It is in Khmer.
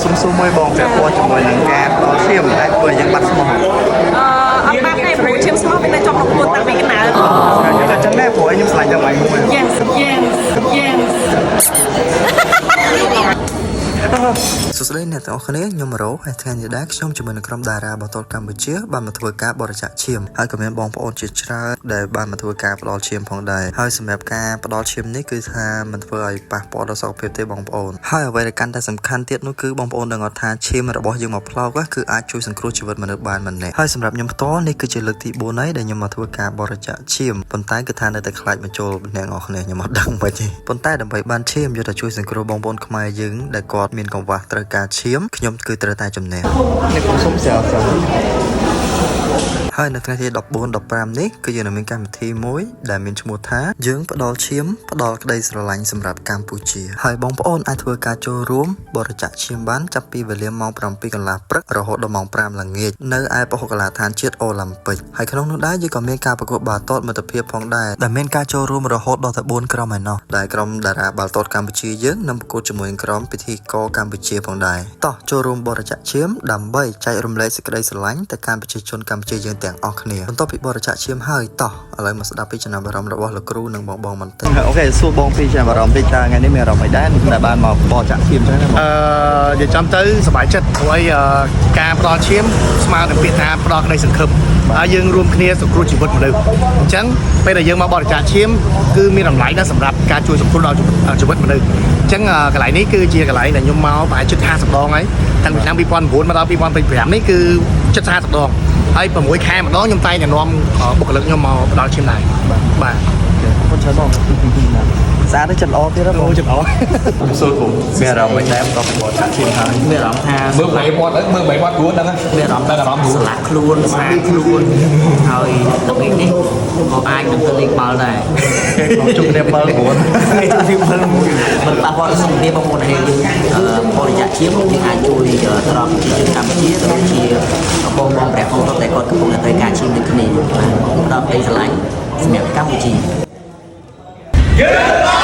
សុំសួរមួយបងពាក់ព័ន្ធជាមួយនឹងការផ្ដល់ឈាមដែលធ្វើឲ្យយើងបាត់ស្មោះ អឺអត់បាត់ទេព្រោះឈាមស្មោះវានៅជាប់ក្នុងខ្លួនតាំងពីកណ្ដាល ខ្ញុំក៏ចឹងដែរព្រោះខ្ញុំស្រឡាញ់តែមួយមួយ Yes. សួស្តីអ្នកទាំងអស់គ្នាខ្ញុំរ៉ូហើយថ្ងៃនេះដែរខ្ញុំជាមួយនឹងក្រុមតារាបាល់ទាត់កម្ពុជាបានមកធ្វើការបរិច្ចាគឈាមហើយក៏មានបងប្អូនជាច្រើនដែលបានមកធ្វើការផ្ដល់ឈាមផងដែរហើយសម្រាប់ការផ្ដល់ឈាមនេះគឺថាមិនធ្វើឲ្យប៉ះពាល់ដល់សុខភាពទេបងប្អូនហើយអ្វីដែលកាន់តែសំខាន់ទៀតនោះគឺបងប្អូនដឹងអត់ថាឈាមរបស់យើងមកផ្លោកគឺអាចជួយសង្គ្រោះជីវិតមនុស្សបានម្នាក់ហើយសម្រាប់ខ្ញុំផ្ទាល់នេះគឺជាលើកទី4ហើយដែលខ្ញុំមកធ្វើការបរិច្ចាគឈាមប៉ុន្តែគឺថានៅតែខ្លាចបញ្ចូលអ្នកនរគ្នាខ្ញុំអត់ដឹងមិនទេប៉ុន្តែដើម្បីបានឈាមយកទៅជួយសង្គ្រោះបងប្អូនខ្មែរយើងដែលគាត់មានកង្វះត្រូវការឈាមខ្ញុំគឺត្រូវតែជំនះ នេះខ្ញុំសុំស្រាវស្រាវ ហើយនៅថ្ងៃទី14 15នេះគឺយើងនឹងមានកម្មវិធីមួយដែលមានឈ្មោះថាយើងផ្ដល់ឈាមផ្ដល់ក្តីស្រឡាញ់សម្រាប់កម្ពុជាហើយបងប្អូនអាចធ្វើការចូលរួមបរិច្ចាគឈាមបានចាប់ពីវេលាម៉ោង7កន្លះព្រឹករហូតដល់ម៉ោង5ល្ងាចនៅឯពហុកីឡាដ្ឋានជាតិអូឡាំពិកហើយក្នុងនោះដែរយើងក៏មានការប្រកួតបាល់ទាត់មិត្តភាពផងដែរដែលមានការចូលរួមរហូតដល់ទៅ4ក្រុមឯណោះដែលក្រុមតារាបាល់ទាត់កម្ពុជាយើងនឹងប្រកួតជាមួយនឹងក្រុមពិធីករកម្ពុជាផងដែរតោះចូលរួមបរិច្ចាគឈាមដើម្បីចែករំលែកសេចក្តីស្រឡាញ់ទៅកាន់ប្រជាជនកម្ពុជាយើងទាំងអស់គ្នាបន្ទាប់ពីបរិច្ចាគឈាមហើយតោះឥឡូវមកស្ដាប់ពីចំណាប់អារម្មណ៍របស់លោកគ្រូនិងបងបងបន្តិច OK សួរបងពីចំណាប់អារម្មណ៍តិចតើថ្ងៃនេះមានអារម្មណ៍អីដែរដែលបានមកបរិច្ចាគឈាមចឹងណាបង អឺនិយាយចំទៅសប្បាយចិត្តព្រោះអីការផ្ដល់ឈាមស្មើនឹងពាក្យថាផ្ដល់ក្តីសង្ឃឹមហើយយើងរួមគ្នាសង្គ្រោះជីវិតមនុស្សអញ្ចឹងពេលដែលយើងមកបរិច្ចាគឈាមគឺមានតម្លៃណាស់សម្រាប់ការជួយសង្គ្រោះដល់ជីវិតមនុស្សអញ្ចឹងកន្លែងនេះគឺជាកន្លែងដែលខ្ញុំមកប្រហែលជិត50ដងហើយតាំងពីឆ្នាំ2009មកដល់2025នេះគឺជិត50ដងហើយ6ខែម្ដងខ្ញុំតែងតែនាំបុគ្គលិកខ្ញុំមកផ្ដល់ឈាមដែរបាទ អរគុណច្រើនបងស្អាតចិត្តល្អទៀតបង ចិត្តល្អ សួរខ្ញុំមានអារម្មណ៍មិនដែរបន្ទាប់ពីបរិច្ចាគឈាមហើយ មានអារម្មណ៍ថា មើលបីមាត់ទៅមើលបីមាត់គួរដឹង មានអារម្មណ៍ តែអារម្មណ៍គួរ ស្លាក់ខ្លួនស្អាតខ្លួនហើយល្ងាចនេះក៏អាចនឹងទៅលេងបាល់ដែរ ជុំគ្នា7 9 ទី7មិនប៉ះពាល់សុខភាពបងប្អូនទេយើងបរិច្ចាគឈាមយើងអាចជួយទៅដល់ប្រជាជនកម្ពុជាក៏ដូចជាបងបងព្រះអង្គតែគាត់កំពុងតែត្រូវការឈាមដូចគ្នាបាទផ្ដល់ក្តីស្រឡាញ់សម្រាប់កម្ពុជា យើង